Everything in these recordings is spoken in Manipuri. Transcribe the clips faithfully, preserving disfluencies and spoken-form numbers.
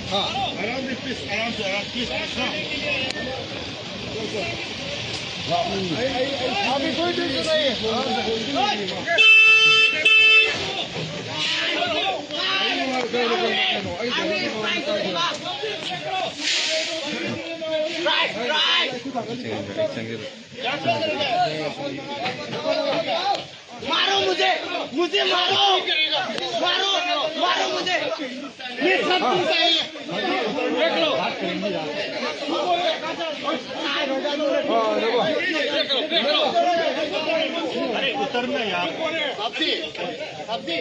आराम से, प्लीज, आराम से, आराम, प्लीज, प्लीज, हाँ। अभी कोई टेंशन नहीं है। मारो मुझे, मुझे मारो, मारो, मारो मुझे। ये सब तुम चाहिए। देख लो। अरे उतरना यार। अभी, अभी।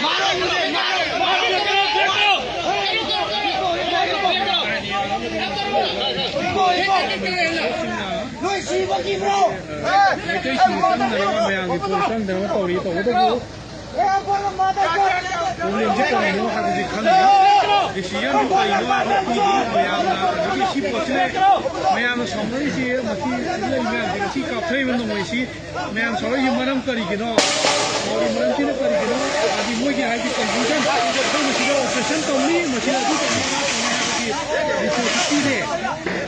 मारो मुझे, मारो, मारो। ꯃꯌꯥꯝꯒꯤ ꯄꯣꯠ ꯆꯪꯗꯅꯕ ꯇꯧꯔꯤ꯫ ꯇꯧꯕꯇꯕꯨ ꯄ꯭ꯔꯣꯕ꯭ꯂꯦꯝꯁꯦ ꯀꯔꯤꯅꯣ ꯍꯥꯏꯕꯁꯦ ꯈꯪꯗꯦ꯫ ꯗꯤꯁꯤꯖꯟꯗꯨ ꯀꯔꯤꯅꯣ ꯍꯥꯏꯕꯗꯨ ꯄꯤꯗ꯭ꯔꯤ꯫ ꯃꯌꯥꯝꯅ ꯍꯧꯖꯤꯛꯀꯤ ꯁꯤ ꯄꯣꯠꯁꯦ ꯃꯌꯥꯝꯅ ꯁꯥꯎꯅꯔꯤꯁꯤ ꯃꯁꯤ ꯂꯩ ꯃꯌꯥꯝꯁꯦ ꯉꯁꯤ ꯀꯥꯞꯊꯣꯛꯏꯕ ꯅꯣꯡꯃꯩꯁꯤ ꯃꯌꯥꯝ ꯁꯥꯎꯔꯛꯏꯁꯤ ꯃꯔꯝ ꯀꯔꯤꯒꯤꯅꯣ? ꯁꯥꯎꯔꯤ ꯃꯔꯝꯁꯤꯅ ꯀꯔꯤꯒꯤꯅꯣ? ꯍꯥꯏꯗꯤ ꯃꯣꯏꯒꯤ ꯍꯥꯏꯗꯤ ꯀꯟꯐ꯭ꯌꯨꯖꯟ ꯃꯁꯤꯗ ꯑꯣꯄꯔꯦꯁꯟ ꯇꯧꯅꯤ, ꯃꯁꯤꯗ ꯑꯗꯨ ꯇꯧꯅꯤ, ꯑꯗꯥ ꯇꯧꯅꯤ ꯍꯥꯏꯕꯒꯤ ꯔꯤꯄꯣꯔꯠꯁꯨ ꯄꯤꯔꯦ꯫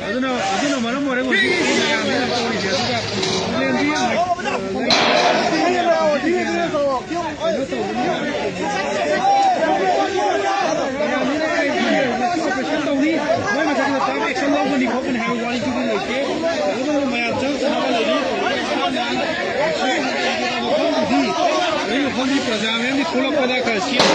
ꯑꯗꯨꯅ, ꯑꯗꯨꯅ ꯃꯔꯝ ꯑꯣꯏꯔꯒ ꯍꯧꯖꯤꯛ ꯃꯌꯥꯝꯁꯤꯅ ꯇꯧꯔꯤꯁꯦ꯫ ꯑꯗꯨꯒ ꯄ꯭ꯔꯣꯕ꯭ꯂꯦꯝꯗꯤ ꯌꯥꯝ ꯀꯩꯅꯣ ꯇꯧꯕꯅꯤ꯫ ꯃꯌꯥꯝꯁꯤꯅ ꯀꯩ ꯉꯁꯤ ꯑꯣꯄꯔꯦꯁꯟ ꯇꯧꯅꯤ, ꯃꯣꯏ ꯃꯊꯛꯇ ꯇꯥꯞ ꯑꯦꯛꯁꯟ ꯂꯧꯒꯅꯤ ꯈꯣꯠꯀꯅꯤ ꯍꯥꯏꯕ ꯋꯥꯔꯤꯗꯨꯗꯤ ꯂꯩꯇꯦ꯫ ꯑꯗꯨꯅ ꯃꯌꯥꯝ ꯆꯪꯗꯅꯕ ꯂꯩꯔꯤ꯫ ꯃꯐꯝꯗꯨꯗꯤ, ꯑꯗꯨ ꯃꯐꯝꯗꯤ ꯄ꯭ꯔꯖꯥ ꯃꯌꯥꯝꯗꯤ ꯊꯣꯛꯂꯛꯄꯗ ꯈꯔ ꯁꯦꯝ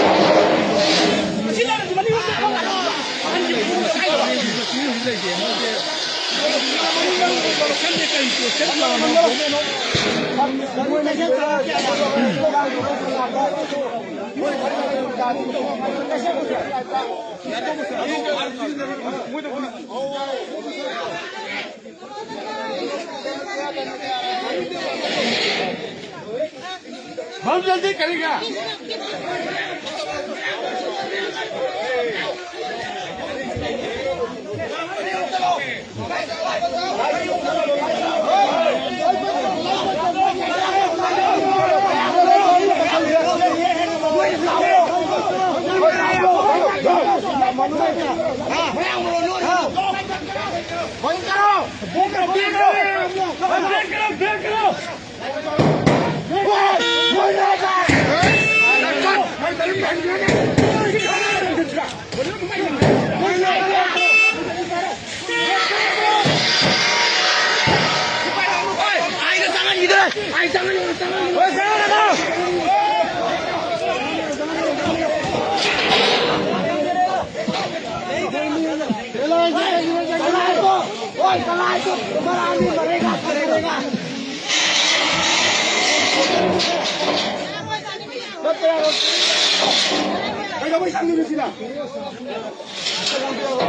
हम जल्दी करेगा।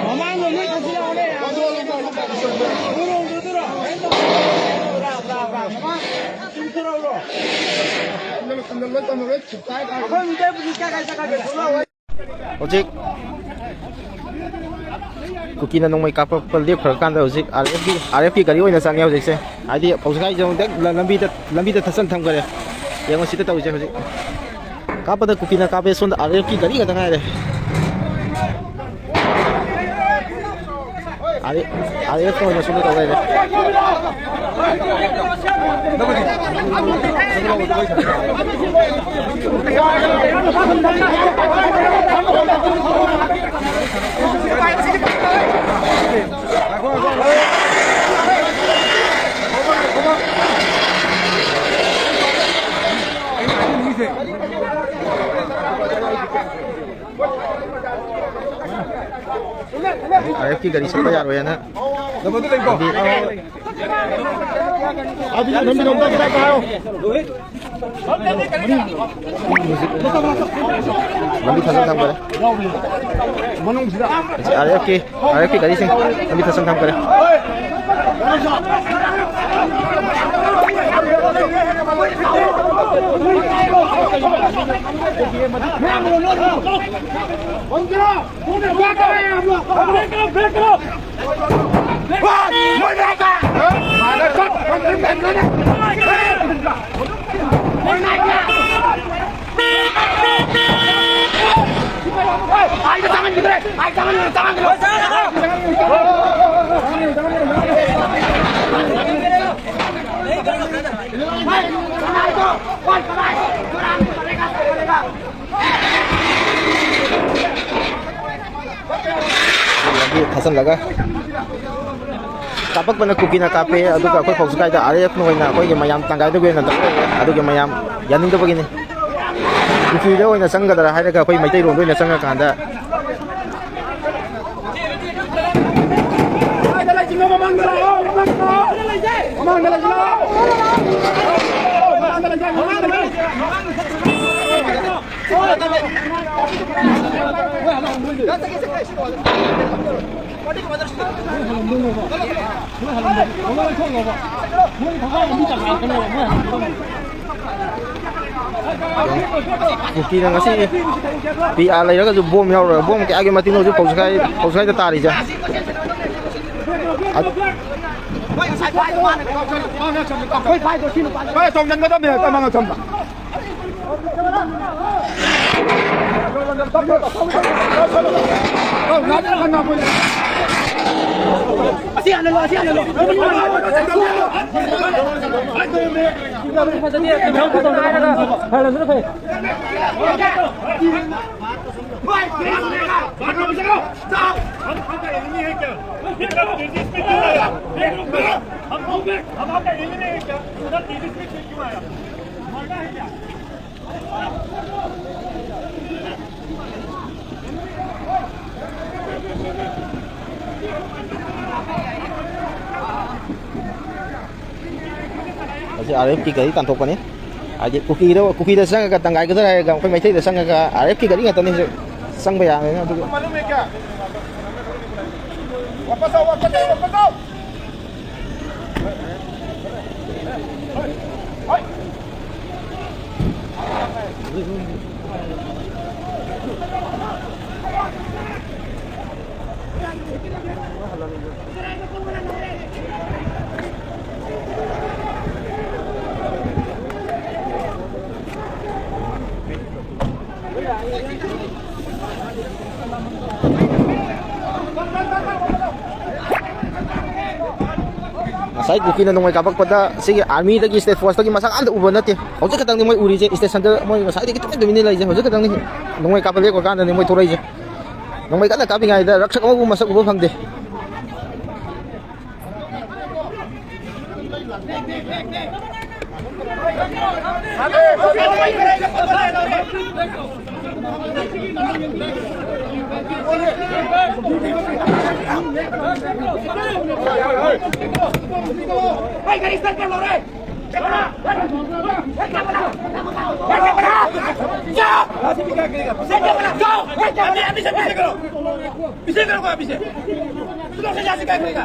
ꯃꯃꯥꯡꯗ ꯂꯣꯏ ꯊꯣꯛꯆꯤꯜꯂꯛꯑꯣꯅꯦ꯫ ꯑꯩꯈꯣꯏ ꯃꯤꯇꯔ ꯄꯨꯂꯤꯁ ꯀꯌꯥ ꯀꯥꯏ ꯆꯠꯈ꯭ꯔꯒꯦ? ꯊꯣꯛꯂꯛꯑꯣ꯫ ꯍꯧꯖꯤꯛ ꯀꯨꯀꯤꯅ ꯅꯣꯡꯃꯩ ꯀꯥꯞꯄꯛꯄ ꯂꯦꯞꯈ꯭ꯔꯀꯥꯟꯗ ꯍꯧꯖꯤꯛ ꯑꯥꯔ ꯑꯦꯐꯀꯤ, ꯑꯥꯔ ꯑꯦꯐꯀꯤ ꯒꯥꯔꯤ ꯑꯣꯏꯅ ꯆꯪꯉꯦ ꯍꯧꯖꯤꯛꯁꯦ꯫ ꯍꯥꯏꯗꯤ ꯍꯧꯖꯤꯛ ꯍꯥꯏꯁꯦ ꯍꯦꯛ ꯂ-, ꯂꯝꯕꯤꯗ, ꯂꯝꯕꯤꯗ ꯊꯠꯆꯟ ꯊꯝꯈ꯭ꯔꯦ꯫ ꯌꯦꯡꯉꯣ ꯁꯤꯗ ꯇꯧꯔꯤꯁꯦ ꯍꯧꯖꯤꯛ꯫ ꯀꯥꯞꯄꯗ ꯀꯨꯀꯤꯅ ꯀꯥꯞꯄꯦ, ꯁꯣꯝꯗ ꯑꯥꯔ ꯑꯦꯐꯀꯤ ꯒꯥꯔꯤ ꯈꯛꯇ ꯉꯥꯏꯔꯦ꯫ ꯑꯥꯔ ꯑꯦꯐ, ꯑꯥꯔ ꯑꯦꯐ ꯑꯣꯏꯅ ꯁꯣꯝꯗ ꯇꯧ ꯂꯩꯔꯦ꯫ ꯑꯥꯔ ꯑꯦꯐꯀꯤ ꯒꯥꯔꯤ ꯆꯠꯄ ꯌꯥꯔꯣꯏ ꯍꯥꯏꯅ꯫ ꯂꯝꯕꯤ, ꯂꯝꯕꯤ ꯊꯥꯡꯖꯤꯟ ꯊꯝꯈꯔꯦ꯫ ꯃꯅꯨꯡꯁꯤꯗ ꯑꯥꯔ ꯑꯦꯐꯀꯤ, ꯑꯥꯔ ꯑꯦꯐꯀꯤ ꯒꯥꯔꯤꯁꯤꯡ ꯂꯝꯕꯤ ꯊꯥꯡꯖꯤꯟ ꯊꯝꯈꯔꯦ꯫ ꯊꯥꯖꯤꯜꯂꯒ ꯀꯥꯞꯄꯛꯄꯅ ꯀꯨꯀꯤꯅ ꯀꯥꯞꯄꯦ, ꯑꯗꯨꯒ ꯑꯩꯈꯣꯏ ꯐꯧꯁꯨ ꯀꯥꯏꯗ ꯑꯥꯔ ꯑꯦꯐꯅ ꯑꯣꯏꯅ ꯑꯩꯈꯣꯏꯒꯤ ꯃꯌꯥꯝ ꯇꯪꯒꯥꯏꯗꯨꯒꯤ ꯑꯣꯏꯅ ꯇꯧꯔꯛꯑꯦ꯫ ꯑꯗꯨꯒꯤ ꯃꯌꯥꯝ ꯌꯥꯅꯤꯡꯗꯕꯒꯤꯅꯤ꯫ ꯀꯨꯀꯤꯗ ꯑꯣꯏꯅ ꯆꯪꯒꯗ꯭ꯔꯥ ꯍꯥꯏꯔꯒ ꯑꯩꯈꯣꯏ ꯃꯩꯇꯩꯔꯣꯟꯗ ꯑꯣꯏꯅ ꯆꯪꯉꯀꯥꯟꯗ ꯀꯨꯀꯤꯅ ꯉꯁꯤ ꯄꯤ ꯑꯥꯔ ꯂꯩꯔꯒꯁꯨ ꯕꯣꯝ ꯌꯥꯎꯔꯣꯏ꯫ ꯕꯣꯝ ꯀꯌꯥꯒꯤ ꯃꯇꯤꯛꯅꯣ ꯍꯧꯖꯤꯛ ꯐꯧꯁꯤꯈꯥꯏ-, ꯐꯧꯁꯤꯈꯥꯏꯗ ꯇꯥꯔꯤꯁꯦ꯫ ꯑꯩꯈꯣꯏ ꯐꯥꯏꯗꯣ ꯁꯤ ꯅꯨꯄꯥꯗꯣ꯫ ꯍꯣꯏ, ꯆꯣꯡꯁꯤꯟꯒꯗꯕꯅꯦ, ꯀꯃꯥꯡ ꯑꯁꯣꯝꯗ꯫ हम आपका एनिमी है क्या? हम आपका एनिमी है क्या? इतना तेजस्वी क्यों आया? मरना है क्या? ꯃꯁꯤ ꯑꯥꯔ ꯑꯦꯐꯀꯤ ꯒꯥꯔꯤ ꯇꯥꯟꯊꯣꯛꯄꯅꯤ꯫ ꯍꯥꯏꯗꯤ ꯀꯨꯀꯤꯗ, ꯀꯨꯀꯤꯗ ꯆꯪꯉꯒ ꯇꯪꯒꯥꯏꯒꯗ꯭ꯔꯥ ꯍꯥꯏꯔꯒ ꯑꯩꯈꯣꯏ ꯃꯩꯇꯩꯗ ꯆꯪꯉꯒ ꯑꯥꯔ ꯑꯦꯐꯀꯤ ꯒꯥꯔꯤ ꯉꯥꯛꯇꯅꯤ ꯍꯧꯖꯤꯛ ꯆꯪꯕ ꯌꯥꯔꯣꯏꯅ꯫ ꯑꯗꯨꯒ ꯉꯁꯥꯏ ꯀꯨꯀꯤꯅ ꯅꯣꯡꯃꯩ ꯀꯥꯞꯄꯛꯄꯗ ꯁꯤꯒꯤ ꯑꯥꯔꯃꯤꯗꯒꯤ, ꯁ꯭ꯇꯦꯠ ꯐꯣꯔꯁꯇꯒꯤ ꯃꯁꯛ ꯑꯝꯇ ꯎꯕ ꯅꯠꯇꯦ꯫ ꯍꯧꯖꯤꯛ ꯈꯛꯇꯪꯅꯤ ꯃꯣꯏ ꯎꯔꯤꯁꯦ, ꯁ꯭ꯇꯦꯁꯟꯗ ꯃꯣꯏ ꯉꯁꯥꯏꯗꯒꯤ ꯇꯨꯃꯤꯟ ꯇꯨꯃꯤꯟꯅ ꯂꯩꯔꯤꯁꯦ꯫ ꯍꯧꯖꯤꯛ ꯈꯛꯇꯪꯅꯤ ꯅꯣꯡꯃꯩ ꯀꯥꯞꯄ ꯂꯦꯞꯈ꯭ꯔ ꯀꯥꯟꯗꯅꯤ ꯃꯣꯏ ꯊꯣꯛꯂꯛꯏꯁꯦ꯫ ꯅꯣꯡꯃꯩ ꯀꯟꯅ ꯀꯥꯞꯄꯤꯉꯩꯗ ꯔꯛꯁꯛ ꯑꯃꯕꯨ ꯃꯁꯛ ꯎꯕ ꯐꯪꯗꯦ꯫ पीछे करो, पीछे। तुम लोग से जाके क्या करेगा?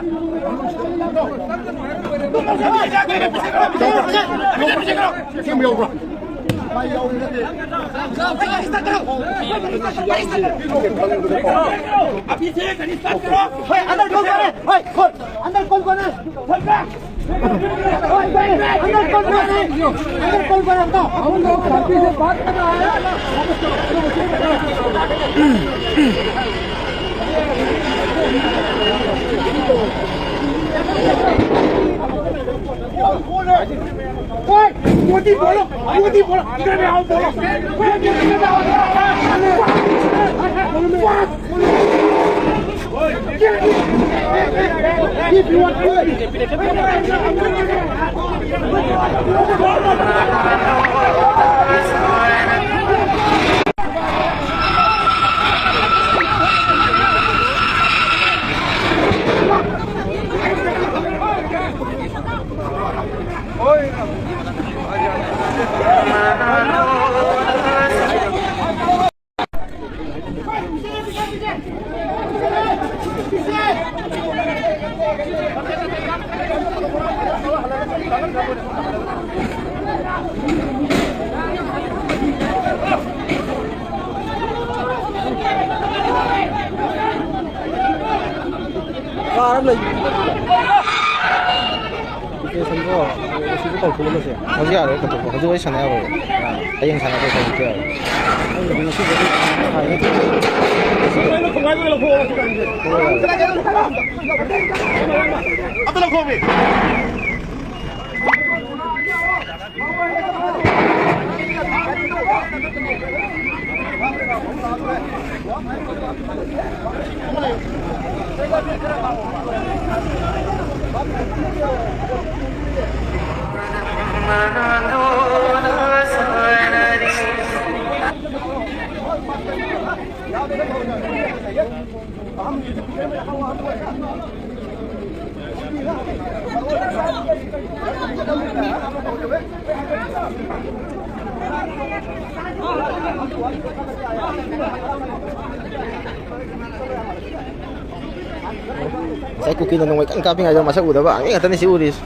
तुम लोग से पीछे क्या करेगा? पीछे करो, पीछे करो, पीछे करो। अब पीछे करो। अंदर कौन कौन है? अंदर कौन कौन है? अंदर कौन कौन है? अंदर कौन कौन है? हम लोग शांति से बात कर रहा है। ओए, मोदी बोलो, मोदी बोलो, इधर आओ, बोलो। ꯁꯟꯗꯣ ꯉꯁꯤꯁꯨ ꯇꯧꯊꯣꯛꯑꯝꯃꯁꯦ꯫ ꯍꯧꯖꯤꯛ ꯌꯥꯔꯣꯏ, ꯇꯧꯊꯣꯛꯄ꯫ ꯍꯧꯖꯤꯛ ꯋꯥꯔꯤ ꯁꯥꯟꯅ ꯌꯥꯔꯣꯏ꯫ ꯍꯌꯦꯡ ꯁꯥꯟꯅꯁꯦ, ꯍꯧꯖꯤꯛꯇꯤ ꯌꯥꯔꯣꯏ꯫ ꯑꯝꯇ ꯂꯧꯊꯣꯛꯑꯝꯃꯤ꯫ ꯉꯁꯥꯏ ꯀꯨꯀꯤꯅ ꯅꯣꯡꯃꯩ ꯀꯟꯅ ꯀꯥꯞꯄꯤꯉꯩꯗ ꯃꯁꯛ ꯎꯗꯕ ꯑꯉꯤ ꯉꯥꯛꯇꯅꯤ ꯁꯤ ꯎꯔꯤꯁꯤ꯫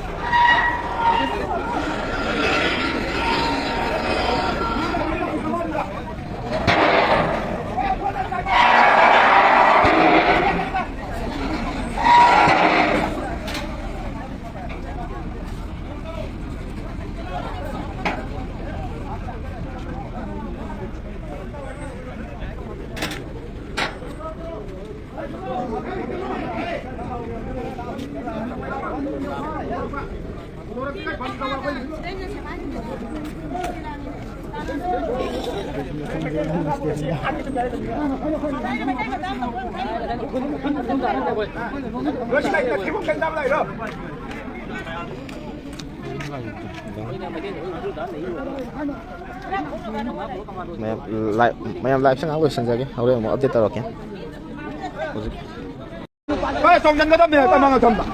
ꯃꯌꯥꯝ ꯂꯥꯏꯚ, ꯃꯌꯥꯝ ꯂꯥꯏꯚꯁꯦ ꯉꯥꯏꯍꯥꯛ ꯂꯣꯏꯁꯤꯟꯖꯒꯦ, ꯍꯣꯔꯦꯟ ꯑꯃꯨꯛ ꯑꯞꯗꯦꯠ ꯇꯧꯔꯛꯀꯦ꯫ ꯍꯧꯖꯤꯛ ꯆꯣꯡꯁꯤꯟꯒꯗꯕꯅꯦ, ꯀꯅꯥꯅ ꯊꯝꯕ?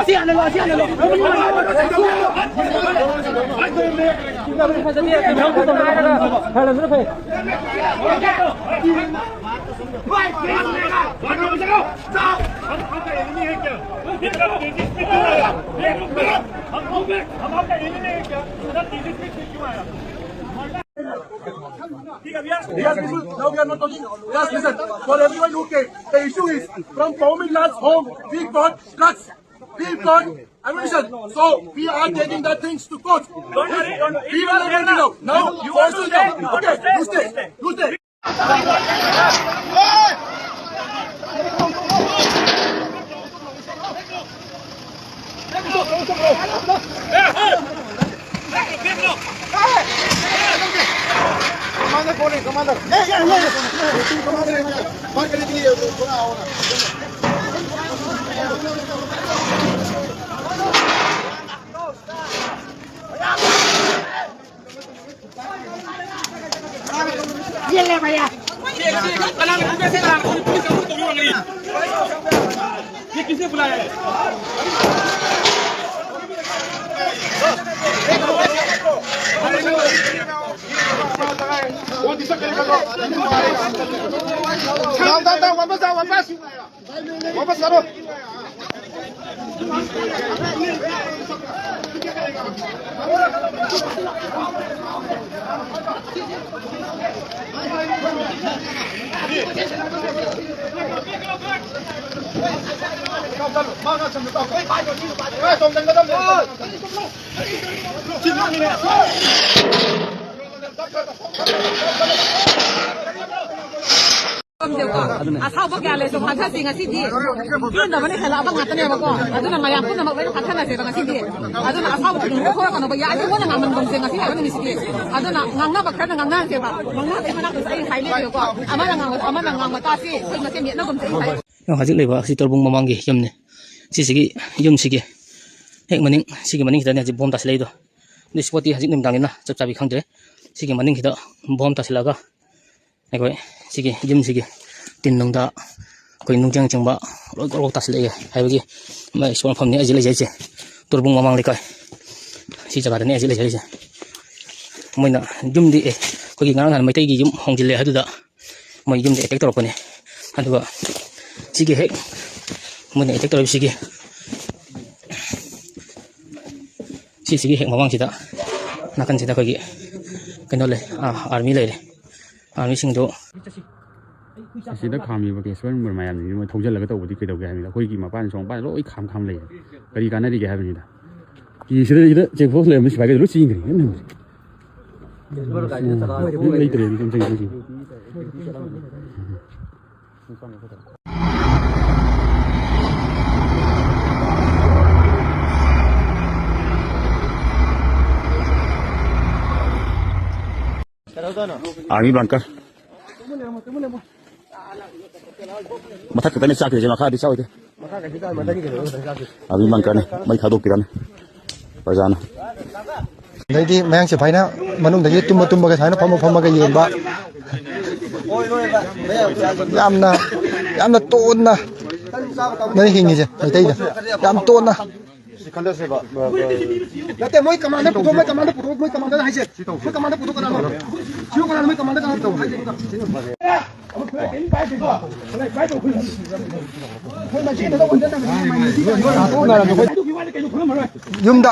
ꯑꯁꯤ ꯍꯥꯟꯅ ꯂꯣ, ꯑꯁꯤ ꯍꯥꯟꯅ ꯂꯣ꯫ ꯐꯖꯗꯦ, ꯈꯔ ꯂꯩꯕꯅ ꯐꯩ꯫ Yes, people, now we are not talking. Just listen. For everyone who came, the issue is from Paomin Lal's home, we got drugs, we got ammunition. So we are taking that things to court. Don't worry, don't worry. We will not now. Now, you are forces come. Okay, you stay. You stay. Commander कौन है? कमांडर। नहीं, नहीं, नहीं। कमांडर है। बात करने के लिए थोड़ा आओ ना। ये ले भैया। ये किसने बुलाया है? जाओ, जाओ, जाओ, वापस जाओ, वापस। वापस करो। ꯈꯪꯗꯦꯕꯀꯣ꯫ ꯑꯁꯥꯎꯕ ꯀꯌꯥ ꯂꯩꯔꯁꯨ ꯐꯥꯊꯁꯤ ꯉꯁꯤꯗꯤ꯫ ꯄꯦꯟꯗꯕꯅ ꯍꯦꯜꯂꯛꯑꯕ ꯉꯥꯛꯇꯅꯦꯕꯀꯣ꯫ ꯑꯗꯨꯅ ꯃꯌꯥꯝ ꯄꯨꯝꯅꯃꯛ ꯂꯣꯏꯅ ꯐꯥꯊꯅꯁꯦꯕ ꯉꯁꯤꯗꯤ꯫ ꯑꯗꯨꯅ ꯑꯁꯥꯎꯕ ꯈꯨꯗꯤꯡꯃꯛ ꯊꯣꯛꯂꯛꯀꯅꯣꯕ꯫ ꯌꯥꯔꯤꯕꯣꯅ ꯉꯥꯡꯃꯟꯒꯨꯝꯁꯦ ꯉꯁꯤ ꯍꯥꯏꯕ ꯅꯨꯃꯤꯠꯁꯤꯗꯤ꯫ ꯑꯗꯨꯅ ꯉꯥꯡꯅꯕ ꯈꯔꯅ ꯉꯥꯡꯅꯔꯁꯦꯕ꯫ ꯉꯥꯡꯅꯕꯒꯤ ꯃꯅꯥꯛꯇꯁꯨ ꯑꯩ ꯍꯥꯏꯅꯔꯤꯕꯀꯣ꯫ ꯑꯃꯅ ꯉꯥꯡꯕ, ꯑꯃꯅ ꯉꯥꯡꯕ ꯇꯥꯁꯤ꯫ ꯑꯩꯈꯣꯏ ꯃꯁꯦꯟ ꯌꯦꯠꯅꯒꯨꯝꯁꯦ ꯑꯩ ꯍꯥꯏ꯫ ꯍꯧꯖꯤꯛ ꯂꯩꯕ ꯑꯁꯤ ꯇꯣꯔꯕꯨꯡ ꯃꯃꯥꯡꯒꯤ ꯌꯨꯝꯅꯤ꯫ ꯁꯤꯁꯤꯒꯤ ꯌꯨꯝꯁꯤꯒꯤ ꯍꯦꯛ ꯃꯅꯤꯡ, ꯁꯤꯒꯤ ꯃꯅꯤꯡꯁꯤꯗꯅꯦ ꯍꯧꯖꯤꯛ ꯕꯣꯝ ꯇꯥꯁꯤꯜꯂꯛꯏꯗꯣ꯫ ꯑꯗꯨ ꯁ꯭ꯄꯣꯠꯇꯤ ꯍꯧꯖꯤꯛ ꯅꯨꯃꯤꯗꯥꯡꯅꯤꯅ ꯆꯞ ꯆꯥꯕꯤ ꯈꯪꯗ꯭ꯔꯦ꯫ ꯁꯤꯒꯤ ꯃꯅꯤꯡꯁꯤꯗ ꯕꯣꯝ ꯇꯥꯁꯤꯜꯂꯛꯑꯒ ꯑꯩꯈꯣꯏ ꯁꯤꯒꯤ ꯌꯨꯝꯁꯤꯒꯤ ꯇꯤꯟ ꯅꯨꯡꯗ ꯑꯩꯈꯣꯏ ꯅꯨꯡꯖꯪ ꯆꯤꯡꯕ ꯂꯣꯏ ꯒ꯭ꯔꯣꯛ ꯒ꯭ꯔꯣꯛ ꯇꯥꯁꯤꯜꯂꯛꯑꯦ ꯍꯥꯏꯕꯒꯤ ꯃ-, ꯏꯁꯄꯣꯔꯠ ꯃꯐꯝꯅꯤ ꯑꯩꯁꯦ ꯂꯩꯖꯩꯁꯦ꯫ ꯇꯣꯔꯕꯨꯡ ꯃꯃꯥꯡ ꯂꯩꯀꯥꯏ꯫ ꯁꯤ ꯖꯒꯥꯗꯅꯦ ꯑꯩꯁꯦ ꯂꯩꯖꯔꯤꯁꯦ꯫ ꯃꯣꯏꯅ ꯌꯨꯝꯗꯤ, ꯑꯦ, ꯑꯩꯈꯣꯏꯒꯤ ꯉꯔꯥꯡ ꯅꯍꯥꯟ ꯃꯩꯇꯩꯒꯤ ꯌꯨꯝ ꯍꯣꯡꯖꯤꯜꯂꯦ ꯍꯥꯏꯗꯨꯗ ꯃꯣꯏ ꯌꯨꯝꯗ ꯑꯦꯇꯦꯛ ꯇꯧꯔꯛꯄꯅꯦ꯫ ꯑꯗꯨꯒ ꯁꯤꯒꯤ ꯍꯦꯛ ꯃꯣꯏꯅ ꯑꯦꯇꯦꯛ ꯇꯧꯔꯤꯕꯁꯤꯒꯤ, ꯁꯤꯁꯤꯒꯤ ꯍꯦꯛ ꯃꯃꯥꯡꯁꯤꯗ, ꯅꯥꯀꯟꯁꯤꯗ ꯑꯩꯈꯣꯏꯒꯤ ꯀꯩꯅꯣ ꯂꯩ, ꯑꯥ, ꯑꯥꯔꯃꯤ ꯂꯩꯔꯦ꯫ ꯑꯥꯔꯃꯤꯁꯤꯡꯗꯨ ꯑꯁꯤꯗ ꯈꯥꯝꯃꯤꯕ ꯀꯦꯁꯣꯟ ꯃꯌꯥꯝꯁꯤꯡꯁꯤ ꯃꯣꯏ ꯊꯧꯖꯤꯜꯂꯒ ꯇꯧꯕꯗꯤ ꯀꯩꯗꯧꯒꯦ ꯍꯥꯏꯕꯅꯤꯗ? ꯑꯩꯈꯣꯏꯒꯤ ꯃꯄꯥꯟ ꯁꯣꯝ ꯃꯄꯥꯟ ꯂꯣꯏ ꯈꯥꯝ ꯈꯥꯝ ꯂꯩꯌꯦ꯫ ꯀꯔꯤ ꯀꯥꯟꯅꯔꯤꯒꯦ ꯍꯥꯏꯕꯅꯤꯗ? ꯀꯤꯁꯤꯗ ꯁꯤꯗ ꯆꯦꯛ ꯄꯣꯁ ꯂꯩꯔꯝꯕ ꯁꯤꯐꯥꯏꯒꯩꯗꯣ ꯂꯣꯏ ꯆꯦꯟꯈ꯭ꯔꯦ꯫ ꯀꯩꯝ ꯂꯩꯍꯧꯗ꯭ꯔꯦ꯫ ꯂꯩꯇ꯭ꯔꯦ ꯑꯗꯨꯝ ꯆꯦꯟꯈ꯭ꯔꯦ꯫ Army bunker. ꯃꯊꯛ ꯈꯛꯇꯅꯦ ꯆꯥꯛꯇꯣꯏꯁꯦ, ꯃꯈꯥꯗꯤ ꯆꯥꯛꯑꯣꯏꯗꯦ꯫ ꯑꯥꯔꯃꯤ ꯕꯪꯀꯔꯅꯦ, ꯃꯩ ꯊꯥꯗꯣꯛꯄꯤꯔꯝꯃꯦ ꯄ꯭ꯔꯖꯥꯅ꯫ ꯑꯗꯩꯗꯤ ꯃꯌꯥꯡ ꯁꯤꯐꯥꯏꯅ ꯃꯅꯨꯡꯗꯒꯤ ꯇꯨꯝꯕ ꯇꯨꯝꯕꯒ ꯁꯨꯃꯥꯏꯅ ꯐꯝꯃ ꯐꯝꯃꯒ ꯌꯦꯡꯕ꯫ ꯌꯥꯝꯅ, ꯌꯥꯝꯅ ꯇꯣꯟꯅ ꯅꯣꯏ ꯍꯤꯡꯉꯤꯁꯦ ꯃꯩꯇꯩꯗ꯫ ꯌꯥꯝ ꯇꯣꯟꯅ꯫ ꯅꯠꯇꯦ, ꯃꯣꯏ ꯀꯃꯥꯟꯗꯔ ꯄꯨꯊꯣꯛ, ꯃꯣꯏ ꯀꯃꯥꯟꯗꯔ ꯄꯨꯊꯣꯛ, ꯃꯣꯏ ꯀꯃꯥꯟꯗꯔ ꯍꯥꯏꯁꯦ꯫ ꯃꯣꯏ ꯀꯃꯥꯟꯗꯔ ꯄꯨꯊꯣꯛ ꯀꯅꯥꯅꯣ? ꯁꯤꯌꯣ ꯀꯅꯥꯅꯣ? ꯃꯣꯏ ꯀꯃꯥꯟꯗꯔ ꯀꯅꯥꯅꯣ? ꯌꯨꯝꯗ꯫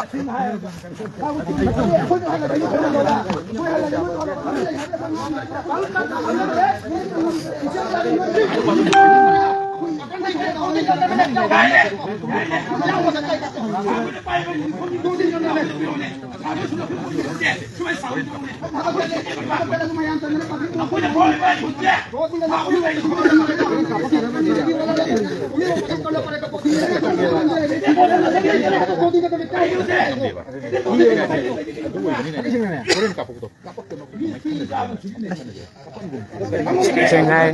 ꯁꯦꯡꯉꯥꯏ꯫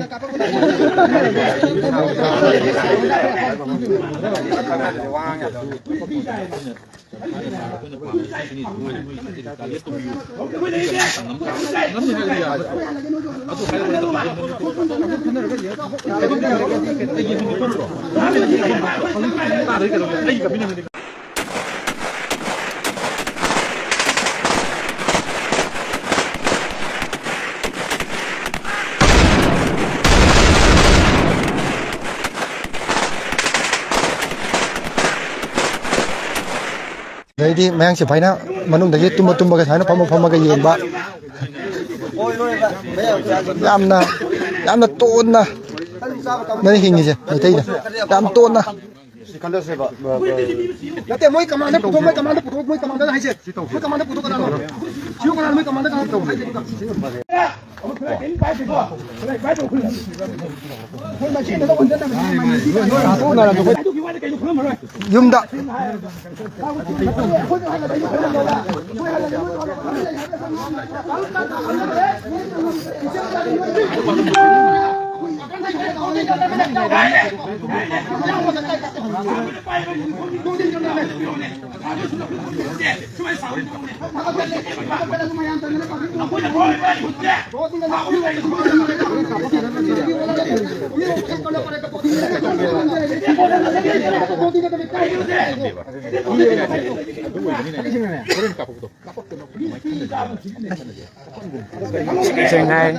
ꯑꯗꯩꯗꯤ ꯃꯌꯥꯡ ꯁꯤꯐꯥꯏꯅ ꯃꯅꯨꯡꯗꯒꯤ ꯇꯨꯝꯕ ꯇꯨꯝꯕꯒ ꯁꯨꯃꯥꯏꯅ ꯐꯝꯃ ꯐꯝꯃꯒ ꯌꯦꯡꯕ꯫ ꯌꯥꯝꯅ, ꯌꯥꯝꯅ ꯇꯣꯟꯅ ꯅꯣꯏ ꯍꯤꯡꯉꯤꯁꯦ ꯃꯩꯇꯩꯗ꯫ ꯌꯥꯝ ꯇꯣꯟꯅ꯫ ꯅꯠꯇꯦ, ꯃꯣꯏ ꯀꯃꯥꯟꯗ ꯄꯨꯊꯣꯛ, ꯃꯣꯏ ꯀꯃꯥꯟꯗ ꯍꯥꯏꯁꯦ꯫ ꯃꯣꯏ ꯀꯃꯥꯟꯗ ꯄꯨꯊꯣꯛ ꯀꯅꯥꯅꯣ? ꯁꯤꯌꯨ ꯀꯅꯥꯅꯣ? ꯃꯣꯏ ꯀꯃꯥꯟꯗ ꯀꯅꯥꯅꯣ ꯇꯧ ꯍꯥꯏꯁꯦ? ꯌꯨꯝꯗ꯫ ꯁꯦꯡꯅ ꯍꯥꯏ꯫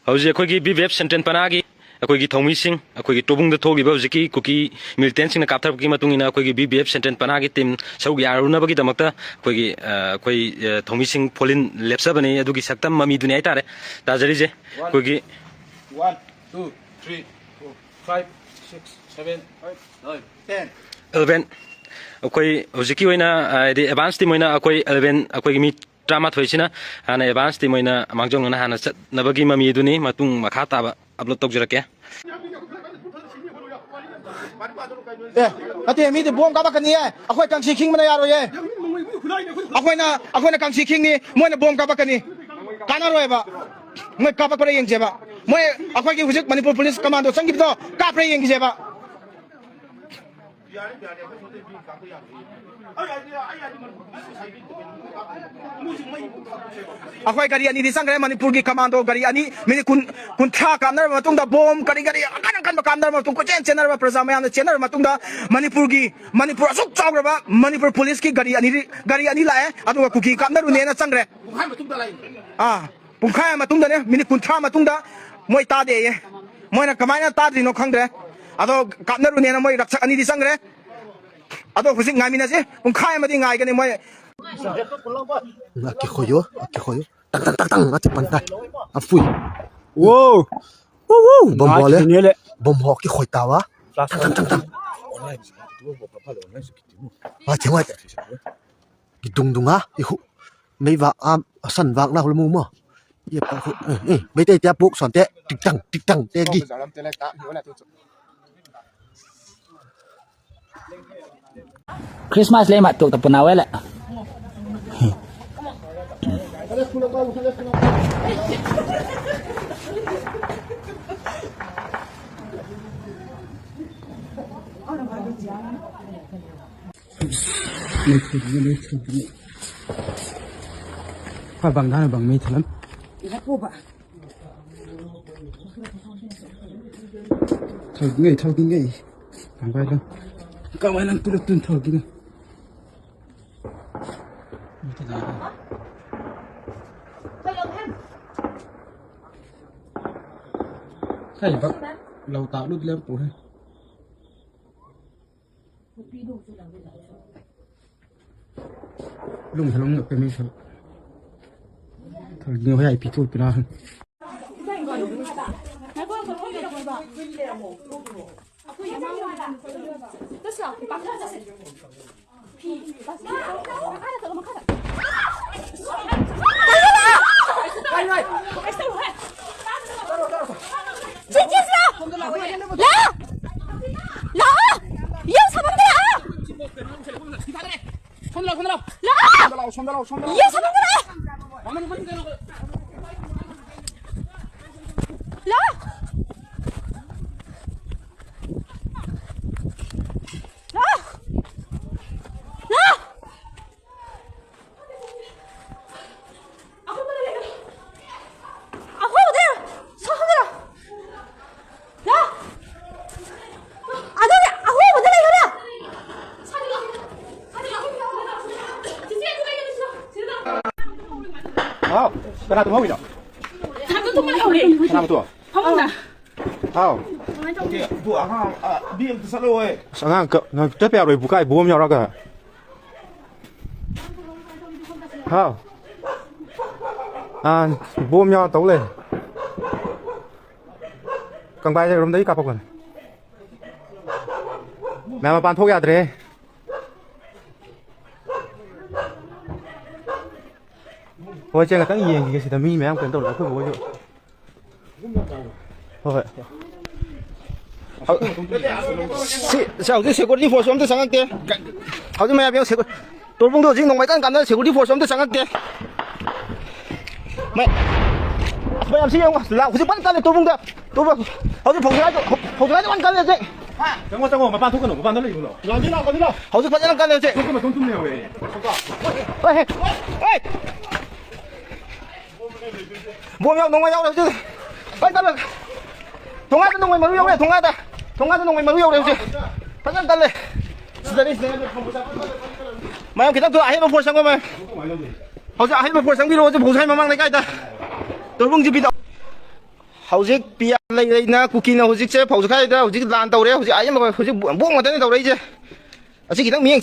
ꯍꯧꯖꯤꯛ ꯑꯩꯈꯣꯏꯒꯤ ꯕꯤ ꯕꯤ ꯑꯦꯐ ꯁꯦꯟꯇ꯭ꯔꯦꯜ ꯄꯅꯥꯒꯤ ꯑꯩꯈꯣꯏꯒꯤ ꯊꯧꯃꯤꯁꯤꯡ, ꯑꯩꯈꯣꯏꯒꯤ ꯇꯣꯕꯨꯡꯗ ꯊꯣꯛꯂꯤꯕ ꯍꯧꯖꯤꯛꯀꯤ ꯀꯨꯀꯤ ꯃꯤꯂꯤꯇꯦꯟꯁꯤꯡꯅ ꯀꯥꯞꯊꯔꯛꯄꯒꯤ ꯃꯇꯨꯡ ꯏꯟꯅ ꯑꯩꯈꯣꯏꯒꯤ ꯕꯤ ꯕꯤ ꯑꯦꯐ ꯁꯦꯟꯇ꯭ꯔꯦꯜ ꯄꯅꯥꯒꯤ ꯇꯤꯝ ꯁꯔꯨꯛ ꯌꯥꯔꯨꯅꯕꯒꯤꯗꯃꯛꯇ ꯑꯩꯈꯣꯏꯒꯤ, ꯑ, ꯑꯩꯈꯣꯏ, ꯑ, ꯊꯧꯃꯤꯁꯤꯡ ꯐꯣꯂꯤꯟ ꯂꯦꯞꯆꯕꯅꯤ꯫ ꯑꯗꯨꯒꯤ ꯁꯛꯇꯝ ꯃꯃꯤꯗꯨꯅꯤ ꯍꯥꯏꯇꯥꯔꯦ ꯇꯥꯖꯔꯤꯁꯦ꯫ ꯑꯩꯈꯣꯏꯒꯤ One, two, three, four, five, six, seven, eight, nine, ten. Eleven. ꯑꯩꯈꯣꯏ ꯍꯧꯖꯤꯛꯀꯤ ꯑꯣꯏꯅ, ꯍꯥꯏꯗꯤ, ꯑꯦꯗꯚꯥꯟꯁ ꯇꯤꯝ ꯑꯣꯏꯅ ꯑꯩꯈꯣꯏ ꯑꯦꯂꯚꯦꯟ, ꯑꯩꯈꯣꯏꯒꯤ ꯃꯤ ꯇꯔꯥꯃꯥꯊꯣꯏꯁꯤꯅ ꯍꯥꯟꯅ ꯑꯦꯗꯚꯥꯟꯁ ꯇꯤꯝ ꯑꯣꯏꯅ ꯃꯥꯡꯖꯧꯅꯅ ꯍꯥꯟꯅ ꯆꯠꯅꯕꯒꯤ ꯃꯃꯤ ꯑꯗꯨꯅꯤ꯫ ꯃꯇꯨꯡ ꯃꯈꯥ ꯇꯥꯕ ꯑꯞꯂꯣꯗ ꯇꯧꯖꯔꯛꯀꯦ꯫ ꯑꯦ, ꯅꯠꯇꯦ, ꯃꯤꯗꯤ ꯕꯣꯝ ꯀꯥꯞꯄꯛꯀꯅꯤꯌꯦ꯫ ꯑꯩꯈꯣꯏ ꯀꯥꯡꯁꯤ ꯈꯤꯡꯕꯅ ꯌꯥꯔꯣꯏꯌꯦ꯫ ꯑꯩꯈꯣꯏꯅ, ꯑꯩꯈꯣꯏꯅ ꯀꯥꯡꯁꯤ ꯈꯤꯡꯅꯤ, ꯃꯣꯏꯅ ꯕꯣꯝ ꯀꯥꯞꯄꯛꯀꯅꯤ꯫ ꯀꯥꯟꯅꯔꯣꯏꯕ꯫ ꯃꯣꯏ ꯀꯥꯞꯄꯛꯄ꯭ꯔꯥ ꯌꯦꯡꯁꯦꯕ꯫ ꯃꯣꯏ, ꯑꯩꯈꯣꯏꯒꯤ ꯍꯧꯖꯤꯛ ꯃꯅꯤꯄꯨꯔ ꯄꯨꯂꯤꯁ ꯀꯃꯥꯟꯗꯣ ꯆꯪꯈꯤꯕꯗꯣ ꯀꯥꯞꯄ꯭ꯔꯥ ꯌꯦꯡꯈꯤꯁꯦꯕ꯫ ꯑꯩꯈꯣꯏ ꯒꯥꯔꯤ ꯑꯅꯤꯗꯤ ꯆꯪꯈ꯭ꯔꯦ, ꯃꯅꯤꯄꯨꯔꯒꯤ ꯀꯃꯥꯟꯗꯣ ꯒꯥꯔꯤ ꯑꯅꯤ, ꯃꯤꯅꯤꯠ ꯀꯨꯟ, ꯀꯨꯟꯊ꯭ꯔꯥ ꯀꯥꯞꯅꯔꯕ ꯃꯇꯨꯡꯗ, ꯕꯣꯝ ꯀꯔꯤ ꯀꯔꯤ ꯑꯀꯟ ꯑꯀꯟꯕ ꯀꯥꯞꯅꯔꯕ ꯃꯇꯨꯡ, ꯀꯣꯏꯆꯦꯟ ꯆꯦꯟꯅꯔꯕ ꯄ꯭ꯔꯖꯥ ꯃꯌꯥꯝꯅ ꯆꯦꯟꯅꯔꯕ ꯃꯇꯨꯡꯗ, ꯃꯅꯤꯄꯨꯔꯒꯤ, ꯃꯅꯤꯄꯨꯔ ꯑꯁꯨꯛ ꯆꯥꯎꯈ꯭ꯔꯕ ꯃꯅꯤꯄꯨꯔ ꯄꯨꯂꯤꯁꯀꯤ ꯒꯥꯔꯤ ꯑꯅꯤ, ꯒꯥꯔꯤ ꯑꯅꯤ ꯂꯥꯛꯑꯦ, ꯑꯗꯨꯒ ꯀꯨꯀꯤ ꯀꯥꯞꯅꯔꯨꯅꯦꯅ ꯆꯪꯈ꯭ꯔꯦ꯫ ꯑꯥ, ꯄꯨꯡꯈꯥꯏ ꯑꯃ ꯃꯇꯨꯡꯗꯅꯦ, ꯃꯤꯅꯤꯠ ꯀꯨꯟꯊ꯭ꯔꯥ ꯃꯇꯨꯡꯗ ꯃꯣꯏ ꯇꯥꯗꯦꯌꯦ꯫ ꯃꯣꯏꯅ ꯀꯃꯥꯏꯅ ꯇꯥꯗ꯭ꯔꯤꯅꯣ ꯈꯪꯗ꯭ꯔꯦ꯫ ꯑꯗꯣ ꯀꯥꯞꯅꯔꯨꯅꯦꯅ ꯃꯣꯏ ꯔꯛꯁꯛ ꯑꯅꯤꯗꯤ ꯆꯪꯈ꯭ꯔꯦ꯫ ꯑꯗꯣ ꯍꯧꯖꯤꯛ ꯉꯥꯏꯃꯤꯟꯅꯁꯤ, ꯄꯨꯡꯈꯥꯏ ꯑꯃꯗꯤ ꯉꯥꯏꯒꯅꯤ ꯃꯣꯏ꯫ Aquí joyo, aquí joyo. Tang, tang, tang, tang, ati pantai. Afui. Wow. Wow, wow, bom hole. Bom ho ki khoi tawa. Tang, tang, tang, tang. Wa che wa. Ki dung dung a, i hu. Mei wa am, san wa na hol mu mo. Ye pa hu. Eh, eh, mei te te puk son te. Tik tang, tik tang te gi. Christmas le mat tuk ta puna wele. Pha bang dana bang mei thalam. Thau ngai, thau ngai. Kang bai lang. Kang bai lang tu tun thau ngai. Khai bak lau ta lut lem pu hai. Lung halong ngap kami sa. Thal ngai hai pi tu pina. ꯂꯥꯛꯑꯣ! ꯌꯦꯟ ꯁꯥꯐꯝꯗ ꯂꯥꯛꯑꯣ! ꯁꯣꯝꯗ ꯂꯥꯛꯑꯣ, ꯁꯣꯝꯗ ꯂꯥꯛꯑꯣ, ꯁꯣꯝꯗ ꯂꯥꯛꯑꯣ, ꯁꯣꯝꯗ ꯂꯥꯛꯑꯣ! ꯌꯦꯟ ꯁꯥꯐꯝꯗ ꯂꯥꯛꯑꯣ! ꯃꯥꯃ ꯅꯪ ꯃꯅꯤꯡꯗ ꯂꯥꯛꯑꯣ꯫ ꯂꯥꯛꯑꯣ! ꯍꯥꯎ, ꯀꯅꯥ ꯇꯨꯝꯍꯧꯔꯤꯅꯣ? ꯀꯅꯥ ꯇꯨꯝꯍꯧꯔꯤ? ꯀꯅꯥ ꯇꯨꯝꯍꯧꯔꯤ? ꯐꯃꯨꯡꯗ꯫ ꯍꯥꯎ꯫ ꯑꯉꯥꯡ, ꯑ, ꯃꯤ ꯑꯝꯇ ꯆꯠꯂꯣꯏ꯫ ꯑꯁ, ꯑꯉꯥꯡ ꯀ-, ꯅꯪ ꯆꯠꯄ ꯌꯥꯔꯣꯏ, ꯏꯕꯨ, ꯀꯥꯏ ꯕꯣꯝ ꯌꯥꯎꯔꯒ꯫ ꯍꯥꯎ꯫ ꯑꯥ, ꯕꯣꯝ ꯌꯥꯎꯔ ꯇꯧ ꯂꯩ꯫ ꯀꯪꯕꯥꯏꯔꯣꯝꯗꯒꯤ ꯀꯥꯞꯄꯛꯄꯅꯦ꯫ ꯃꯌꯥꯝ ꯃꯄꯥꯟ ꯊꯣꯛ ꯌꯥꯗ꯭ꯔꯦ꯫ ꯍꯣꯏ, ꯆꯦ, ꯉꯥꯛꯇꯪ ꯌꯦꯡꯈꯤꯒꯦ ꯁꯤꯗ ꯃꯤ ꯃꯌꯥꯝ ꯀꯩꯅꯣ ꯇꯧꯔꯦ, ꯑꯩꯈꯣꯏ ꯕꯣꯏꯁꯨ꯫ ꯍꯣꯏ, ꯍꯣꯏ꯫ ꯁꯤ, ꯁꯤ ꯍꯧꯖꯤꯛ security force ꯑꯝꯇ ꯆꯪꯉꯛꯇꯦ꯫ ꯍꯧꯖꯤꯛ ꯃꯌꯥꯝ ꯌꯦꯡꯉꯨ, secu-, ꯇꯣꯔꯕꯨꯡꯗꯣ ꯍꯧꯖꯤꯛ ꯅꯣꯡꯃꯩ ꯀꯟꯅ ꯀꯥꯟꯅ security force ꯑꯝꯇ ꯆꯪꯉꯛꯇꯦ꯫ ꯃ-, ꯃꯌꯥꯝ ꯁꯤ ꯌꯦꯡꯉꯨ, ꯂꯥꯎ, ꯍꯧꯖꯤꯛ ꯐꯖꯅ ꯀꯜꯂꯦ ꯇꯣꯔꯕꯨꯡꯗ꯫ ꯇꯣꯔꯕꯨꯡ, ꯍꯧꯖꯤꯛ ꯐꯧꯖꯤꯅꯥꯏꯗꯣ, ꯐꯧꯖꯤꯅꯥꯏꯗꯣ ꯐꯖꯅ ꯀꯜꯂꯦ ꯍꯧꯖꯤꯛ꯫ ꯆꯪꯉꯣ, ꯆꯪꯉꯣ, ꯃꯄꯥꯟ ꯊꯣꯛꯀꯅꯨ, ꯃꯄꯥꯟꯗ ꯂꯩꯌꯨ ꯂꯥꯎ꯫ ꯍꯧꯖꯤꯛ ꯐꯖꯅ ꯀꯜꯂꯦ ꯍꯧꯖꯤꯛ꯫ ꯊꯣꯛꯄ ꯃꯇꯝ ꯇꯨꯝ ꯂꯩꯍꯧꯔꯦ꯫ ꯍꯣꯏ, ꯍꯣꯏ, ꯍꯣꯏ꯫ ꯕꯣꯝ ꯌꯥꯎ, ꯅꯣꯡꯃꯩ ꯌꯥꯎꯔꯦ ꯍꯧꯖꯤꯛ꯫ ꯀꯟ, ꯀꯟꯅ꯫ ꯊꯣꯡꯒꯥꯗ ꯅꯣꯡꯃꯩ ꯃꯔꯨ ꯌꯧꯔꯦ, ꯊꯣꯡꯒꯥꯗ꯫ ꯊꯣꯡꯒꯥꯗ ꯅꯣꯡꯃꯩ ꯃꯔꯨ ꯌꯧꯔꯦ ꯍꯧꯖꯤꯛ꯫ ꯐꯖꯅ ꯀꯜꯂꯦ꯫ ꯁꯤꯗꯅꯤ, ꯁꯤꯗꯅꯤ꯫ ꯃꯌꯥꯝ ꯈꯤꯇꯪ ꯊꯨ-, ꯑꯍꯦꯟꯕ force ꯆꯪꯉꯣ, ꯃꯌꯥꯝ꯫ ꯍꯧꯖꯤꯛ ꯑꯍꯦꯟꯕ force ꯆꯪꯕꯤꯔꯣ, ꯍꯧꯖꯤꯛ ꯐꯧꯖꯥꯏ ꯃꯃꯥꯡ ꯂꯩꯀꯥꯏꯗ꯫ ꯇꯣꯔꯕꯨꯡꯁꯤ ꯄꯤꯗ-, ꯍꯧꯖꯤꯛ ꯄꯤꯌꯥ ꯂꯩ ꯂꯩꯅ ꯀꯨꯀꯤꯅ ꯍꯧꯖꯤꯛꯁꯦ ꯐꯧꯖꯈꯥꯏꯗ ꯍꯧꯖꯤꯛ ꯂꯥꯟ ꯇꯧꯔꯦ꯫ ꯍꯧꯖꯤꯛ ꯑꯍꯦꯟꯕ ꯍꯧꯖꯤꯛ ꯕꯣꯝ ꯉꯥꯛꯇꯅꯤ ꯇꯧꯔꯛꯏꯁꯦ꯫ ꯑꯁꯤ ꯈꯤꯇꯪ ꯃꯤꯠꯌꯦꯡ